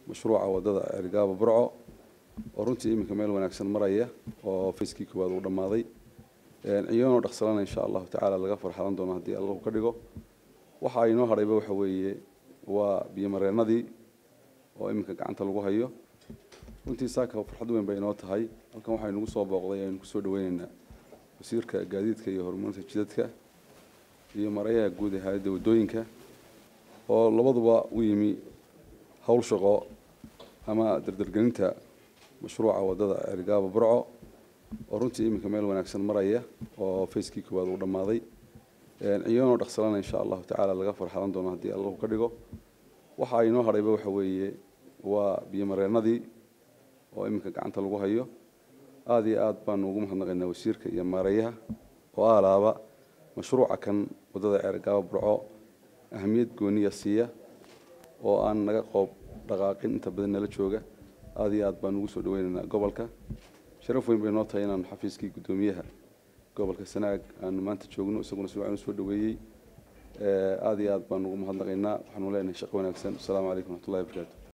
Mashruuca wadada Ceerigaabo Burco oo runtii iminka meel wanaagsan maraya oo phase-kii koowaad uu dhammaaday, iyadoona dhaqsalana insha Allahu tacaala laga farxalan doono haddii Allahu ka dhigo. Waxa inoo hadhayba waxa weeye waa biyomareennadii oo iminka gacanta lagu hayo. Runtii saaka farxad weyn bay inoo tahay. Halkan waxaa inugu soo booqday, aynu kusoo dhaweyneynaa wasiirka gaadiidka iyo horumarinta jidadka iyo mareeyaha guud ee hay-adda waddooyinka oo labaduba u yimi howl shaqo ama dardargelinta mashruuca wadada Ceerigaabo Burco oo runtii iminka meel wanaagsan maraya oo phase-kii koowaad uu dhammaaday, iyadoona dhaqsalana insha Allahu tacaala laga farxalan doono haddii Allahu ka dhigo. Waxa inoo hadhayba waxa weeye waa biyomareennadii oo iminka gacanta lagu hayo. Aada iyo aad baanu ugu mahadnaqaynaa wasiirka iyo maareeyaha oo aalaaba mashruuca kan wadada Ceerigaabo Burco ahamiyad gooniya siiya oo aan naga qoob dhaqaaqin, inta badan nala jooga. Aada iyo aad baanu ugu soo dhaweynaynaa gobolka. Sharaf weyn bay noo tahay inaanu xafiiskii guddoomiyaha gobolka Sanaag aanu maanta joogno, isaguna si wacan u soo dhaweeyey. Aada iyo aad baanu ugu mahadnaqaynaa, waxaanu leenahay shaqo wanaagsan. Asalaamu calaykum waraxmatullahi wabarakaatu.